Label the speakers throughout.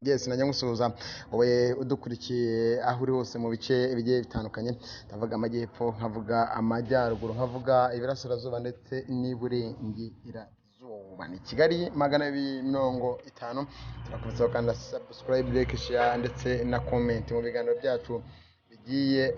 Speaker 1: Yes, najya ngusuhuza wowe udukurikiye aho uri hose mu bice bigiye bitandukanye. Ndavuga amajyepfo, nkavuga amajyaruguru, nkavuga iburasirazuba ndetse n'iburengerazuba. Ni Kigali 250. Turakomeza gukanda subscribe, like, share ndetse na comment mu biganiro byacu bigiye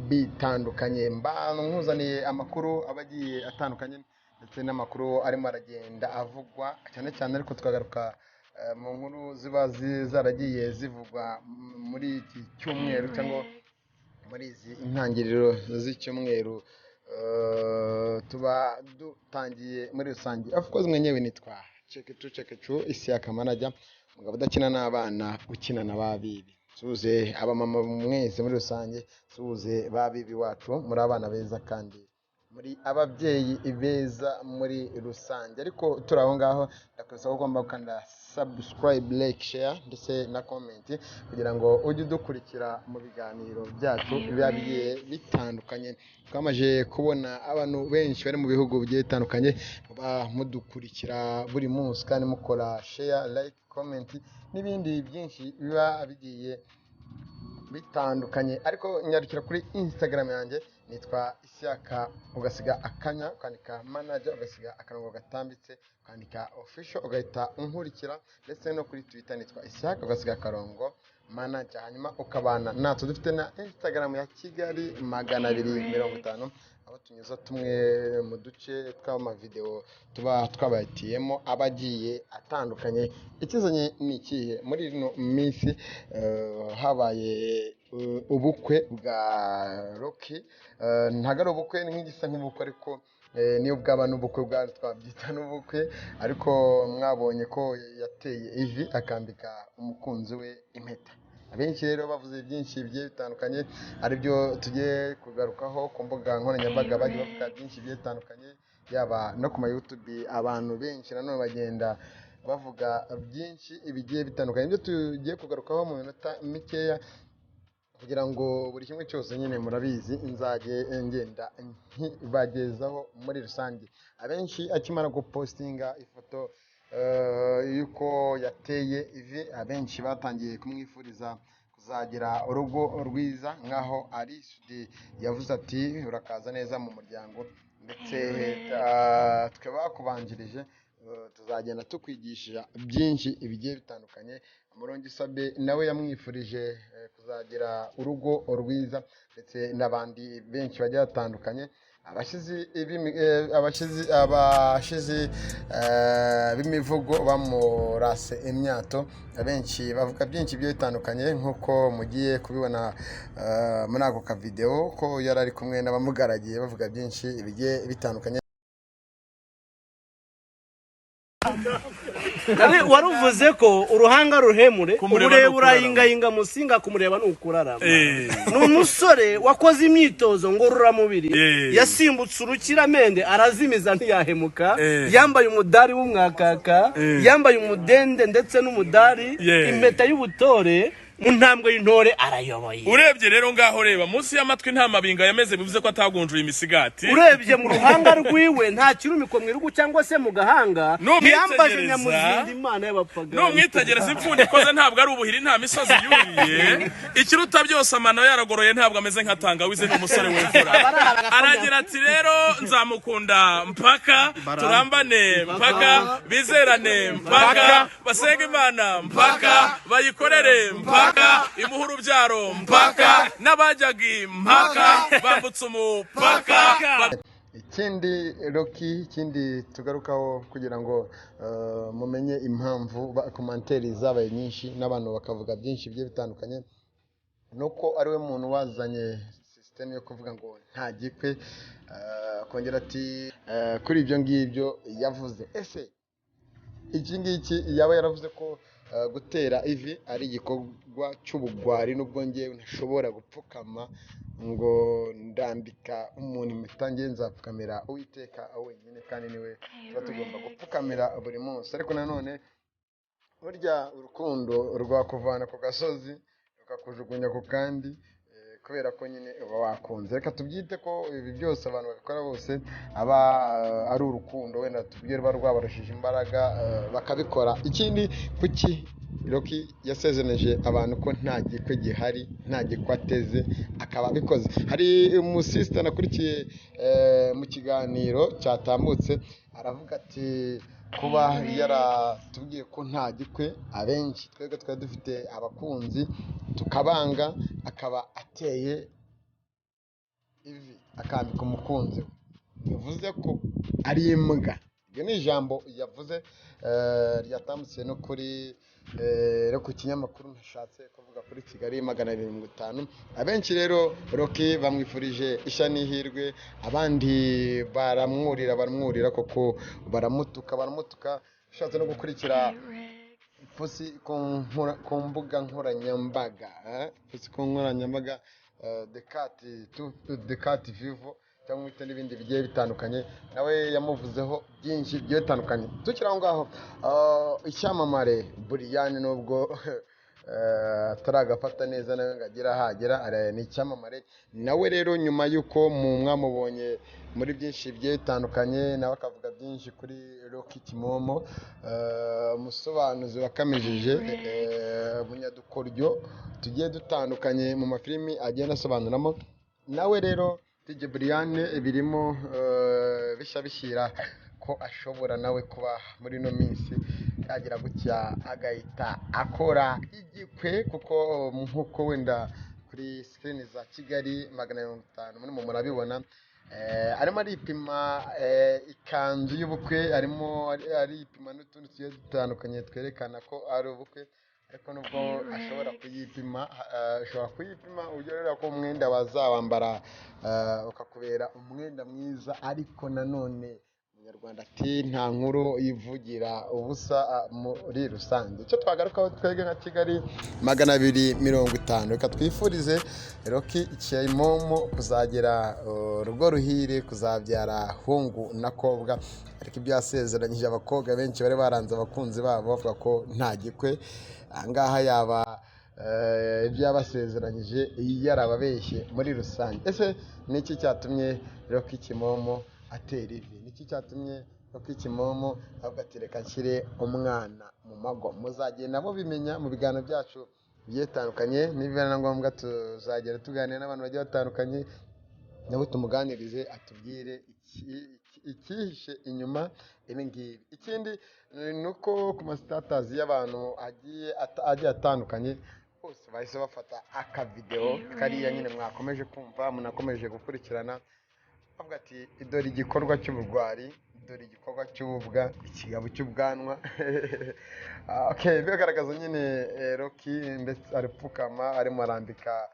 Speaker 1: bitandukanye. Mba nkuzaniye amakuru aba agiye atandukanye ndetse n'amakuru arimo aragenda avugwa cyane cyane, ariko tukagaruka mu nkuru ziba zaragiye zivugwa muri iki cyumweru cyangwa muri izi intangiriro z'icyumweru tuba dutangiye muri rusange. Of course, mwenyewe nitwa Cekecu Cekecu Isiyaka Manager, umugabo udakina n'abana, ukina na babibi. Suhuze abamama mwese muri rusange, suhuze babibi wacu, muri abana beza kandi muri ababyeyi beza muri rusange. Ariko turi aho ngaho, ndakubisa ko ugomba gukanda subscribe, like, share ndetse na comment kugira ngo ujye udukurikira mu biganiro byacu biba bigiye bitandukanye. Twamaze kubona abantu benshi bari mu bihugu bigiye bitandukanye muba mudukurikira buri munsi kandi mukora share, like, comment n'ibindi byinshi biba bigiye bitandukanye. Ariko nyarukira kuri Instagram yanjye, nitwa Isiyaka ugasiga akanya, ukandika manager, ugasiga akarongo gatambitse, ukandika official, ugahita unkurikira. Ndetse no kuri Twitter nitwa Isiyaka ugasiga akarongo manager, hanyuma ukabana natwe. Dufite na Instagram ya Kigali 250, aho tunyuza tumwe mu duce tw'amavideo tuba twabahitiyemo aba agiye atandukanye. Ikizanye ni ikihe? Muri ino minsi habaye ubukwe bwa Rocky. Ntabwo ari ubukwe, ni nk'igisa nk'ubukwe, ariko niyo bwaba n'ubukwe bwa twabyita n'ubukwe, ariko mwabonye ko yateye ivi akambika umukunzi we impeta. Abenshi rero bavuze byinshi bigiye bitandukanye, aribyo tugiye kugarukaho. Ku mbuga nkoranyambaga bagiye bavuga byinshi bigiye bitandukanye, yaba no ku ma YouTube abantu benshi nanone bagenda bavuga byinshi bigiye bitandukanye. Ibyo tugiye kugarukaho mu minota mikeya kugira ngo buri kimwe cyose nyine murabizi nzajye ngenda nkibagezaho muri rusange. Abenshi akimara gupostinga ifoto y'uko yateye ivi, abenshi batangiye kumwifuriza kuzagira urugo rwiza, nk'aho ari Sudi yavuze ati: "Urakaza neza mu muryango, ndetse twe bakubanjirije tuzagenda tukwigisha byinshi bigiye bitandukanye." Murongi Sabe nawe yamwifurije kuzagira urugo rwiza, ndetse n'abandi benshi bagiye batandukanye. Abashizi b'imivugo bamurase imyato, abenshi bavuga byinshi bigiye bitandukanye, nk'uko mugiye kubibona muri ako kavideo ko yari ari kumwe n'abamugaragiye bavuga byinshi bigiye bitandukanye.
Speaker 2: Wari uvuze ko uruhanga ruhemure.
Speaker 3: Kumureba
Speaker 2: ureba
Speaker 3: ni ukurarama.
Speaker 2: Urayingayinga musinga, kumureba ni ukurarama. Ni umusore wakoze imyitozo ngororamubiri, yasimbutse urukiramende arazimiza ntiyahemuka, yambaye umudari w'umwakaka, yambaye umudende ndetse n'umudari, impeta y'ubutore, mu ntambwe y'intore arayoboye.
Speaker 3: Urebye rero ngaho, reba munsi y'amatwi, nta mabinga yameze, bivuze ko atagunjuye imisigati.
Speaker 2: Urebye mu ruhanga rwiwe, nta kirumiko mu irugu cyangwa se mu gahanga.
Speaker 3: Numwitegereza-
Speaker 2: Ntiyambaje nyamuzinda imana y'abapagani.
Speaker 3: Numwitegereza, impfundiko ze ntabwo ari ubuhiri, nta misozi yuriye. Ikiruta byose, amano yaragoroye, ntabwo ameze nka tangawizi. Ni umusore w'imfura. Aragira ati: "Rero nzamukunda mpaka turambane, mpaka bizerane, mpaka basenga Imana, mpaka bayikorere, mpaka imuhe urubyaro, mpaka n'abajyaga impaka bambutse umupaka."
Speaker 1: Ikindi Rocky, ikindi tugarukaho kugira ngo mumenye impamvu commentaire zabaye nyinshi n'abantu bakavuga byinshi bigiye bitandukanye, nuko ari we muntu wazanye système yo kuvuga ngo nta gikwe. Akongera ati kuri ibyo ngibyo yavuze, ese iki ngiki yaba yaravuze ko gutera ivi ari igikorwa cy'ubugwari? Nubwo ngewe ntashobora gupfukama ngo ndambika umuntu impeta, ngewe nzapfukamira Uwiteka wenyine, kandi niwe tuba tugomba gupfukamira buri munsi. Ariko nanone burya urukundo rwakuvana ku gasozi rukakujugunya ku kandi, kubera ko nyine uba wakunze. Reka tubyite ko ibi byose abantu babikora bose aba ari urukundo, wenda tubwire ruba rwabarushije imbaraga, bakabikora. Ikindi, kuki Rocky yasezeranije abantu ko nta gikwe gihari, nta gikwe ateze, akaba abikoze. Hari umusisita nakurikiye mu kiganiro cyatambutse, aravuga ati kuba yaratubwiye ko nta gikwe, abenshi twebwe twari dufite abakunzi tukabanga, akaba ateye ivi akambika umukunzi we, bivuze ko ari imbwa. Iryo ni ijambo yavuze ryatambutse no kuri no ku kinyamakuru ntashatse kuvuga, kuri Kigali 250. Abenshi rero Rocky bamwifurije ishya n'ihirwe, abandi baramwurira koko, baramutuka. Ushatse no gukurikira Ipusi ku mbuga nkoranyambaga, Ipusi ku nkoranyambaga, Dekati Vivo cyangwa se n'ibindi bigiye bitandukanye, nawe yamuvuzeho byinshi bigiye bitandukanye. Tukiri aho ngaho, icyamamare Buriyani, nubwo ataragafata neza nawe ngo agere ahagera, ni icyamamare nawe rero. Nyuma y'uko mwamubonye muri byinshi bigiye bitandukanye, nawe akavuga byinshi kuri Rocky Kimomo, umusobanuzi wakamejeje umunyadukoryo tugiye dutandukanye mu mafilimi agenda asobanuramo, nawe rero DJ Brian birimo bishya bishyira ko ashobora nawe kuba muri ino minsi yagira gutya agahita akora igikwe, kuko nk'uko wenda kuri sikirini za Kigali 250 muri murabibona, arimo aripima ikanzu y'ubukwe, arimo aripima n'utundi tugiye dutandukanye twerekana ko ari ubukwe. Ariko nubwo ashobora kuyipima, ushobora kuyipima ugerera ko umwenda wazawambara ukakubera umwenda mwiza, ariko nanone Umunyarwanda ati nta nkuru ivugira ubusa muri rusange. Icyo twagarukaho twebwe nka Kigali 250, reka twifurize Rocky Kimomo kuzagira urugo ruhire, kuzabyara hungu na kobwa. Ariko ibyo yasezeranyije abakobwa benshi bari baranze abakunzi babo bavuga ko nta gikwe, ahangaha yaba ibyo yabasezeranyije yarababeshye muri rusange. Ese ni iki cyatumye Rocky Kimomo atera ivi? Ni iki cyatumye Rocky Kimomo avuga ati reka nshyire umwana mu mago? Muzagenda mubimenya mu biganiro byacu bigiye bitandukanye, nibiba na ngombwa tuzagera tuganira n'abantu bagiye batandukanye, nabo tumuganirize atubwire icyihishe inyuma ibi ngibi. Ikindi ni uko ku masitatazi y'abantu agiye atandukanye bose bahise bafata akavidewo kariya nyine mwakomeje kumva, munakomeje gukurikirana, bavuga ati dore igikorwa cy'ubugwari, dore igikorwa cy'ububwa, ikigabo cy'ubwanwa. Okay, bigaragaza nyine Rocky ndetse arapfukama arimo arambika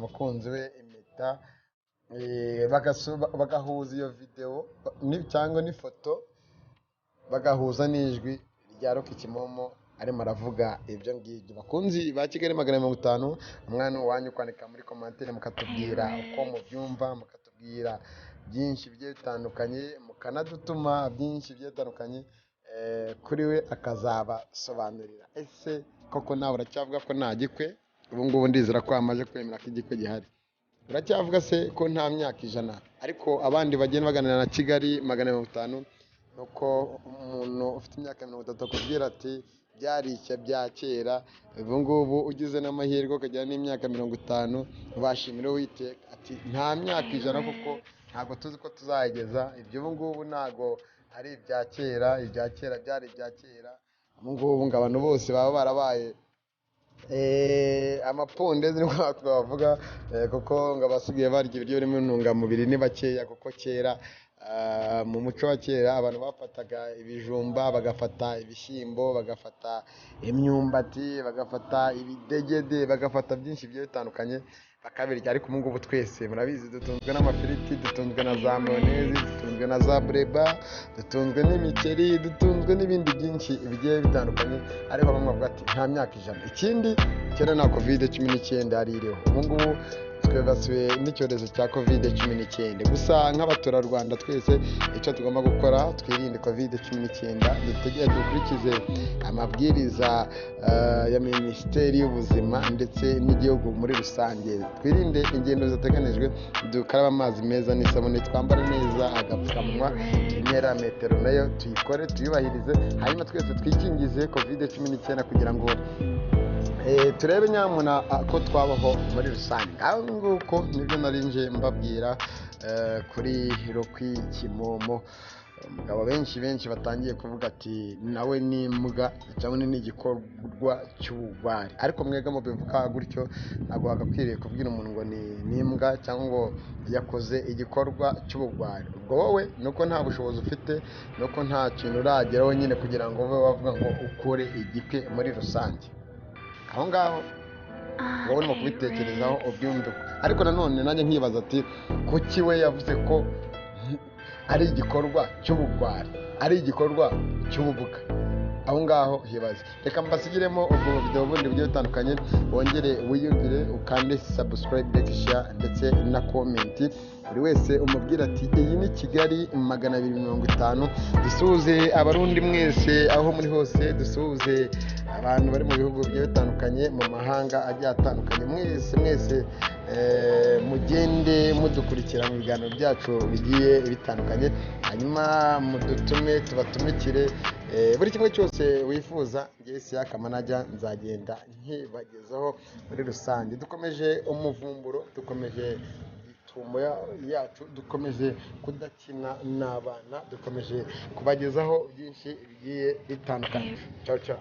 Speaker 1: mukunzi we impeta, bagahuza iyo videwo cyangwa n'ifoto, bagahuza n'ijwi rya Rocky Kimomo arimo aravuga ibyo ngibyo. Bakunzi ba Kigali 250, umwana wanyu kwandika muri komantere mukatubwira uko mubyumva, mukatubwira byinshi bigiye bitandukanye, mukanadutuma byinshi bigiye bitandukanye, kuri we akazabasobanurira. Ese koko nawe uracyavuga ko nta gikwe? Ubu ngubu ndizera ko wamaze kwemera ko igikwe gihari. Uracyavuga se ko nta myaka 100? Ariko abandi bagenda baganira na Kigali 250, nuko umuntu ufite imyaka 30 akubwira ati byari icya bya kera, ubu ngubu ugize n'amahirwe ukagera n'imyaka 50, bashimira Uwiteka ati nta myaka 100 kuko ntabwo tuzi ko tuzayigeza. Ibyo ubu ngubu ntabwo ari ibya kera, ibya kera byari ibya kera. Ubu ngubu ngo abantu bose baba barabaye amapondezi, niko twavuga, kuko ngo abasigaye barya ibiryo birimo intungamubiri ni bakeya, kuko kera mu muco wa kera abantu bafataga ibijumba, bagafata ibishyimbo, bagafata imyumbati, bagafata ibidegede, bagafata byinshi bigiye bitandukanye bakabirya. Ariko ubu ngubu twese murabizi dutunzwe n'amafiriti, dutunzwe na za mayonezi, dutunzwe na za bureba, dutunzwe n'imiceri, dutunzwe n'ibindi byinshi bigiye bitandukanye. Ariko bamwe bavuga ati nta myaka 100. Ikindi kera nta covid 19 yari iriho, ubu ngubu twibasiwe n'icyorezo cya covid 19. Gusa nk'abaturarwanda twese icyo tugomba gukora, twirinde covid 19, dukurikize amabwiriza ya minisiteri y'ubuzima ndetse n'igihugu muri rusange. Twirinde ingendo zidateganijwe, dukarabe amazi meza n'isabune, twambare neza agapfukamunwa, Intera metero nayo tuyikore, tuyubahirize, hanyuma twese twikingize COVID-19 kugira ngo turebe nyamuna ko twabaho muri rusange. Ngaho nguko nibyo nari nje mbabwira kuri Rocky Kimomo. Umugabo benshi benshi batangiye kuvuga ati nawe ni imbwa cyangwa ni igikorwa cy'ubugwari, ariko mwega mubivuga gutyo ntabwo wagakwiriye kubwira umuntu ngo ni imbwa cyangwa ngo yakoze igikorwa cy'ubugwari. Ubwo wowe nuko nta bushobozi ufite, nuko nta kintu urageraho nyine kugira ngo ube wavuga ngo ukore igikwe muri rusange. Aho ngaho wowe urimo kubitekerezaho ubyumve. Ariko nanone nanjye nkibaza ati kuki we yavuze ko ari igikorwa cy'ubugwari, ari igikorwa cy'ububuga? Aho ngaho hibaze. Reka mbasigiremo ubwo video bundi bugiye butandukanye, wongere wiyumvire, ukande subscribe, like, share ndetse na comment. Buri wese umubwira ati iyi ni Kigali 250. Dusuhuze Abarundi mwese aho muri hose, dusuhuze abantu bari mu bihugu bigiye bitandukanye, mu mahanga agiye atandukanye, mwese mwese mugende mudukurikira mu biganiro byacu bigiye bitandukanye, hanyuma mudutume tubatumikire buri kimwe cyose wifuza. Ngewe Siyaka Manager nzagenda nkibagezaho muri rusange. Dukomeje umuvumburo, dukomeje itumo yacu, dukomeje kudakina n'abana, dukomeje kubagezaho byinshi bigiye bitandukanye. Ciao ciao.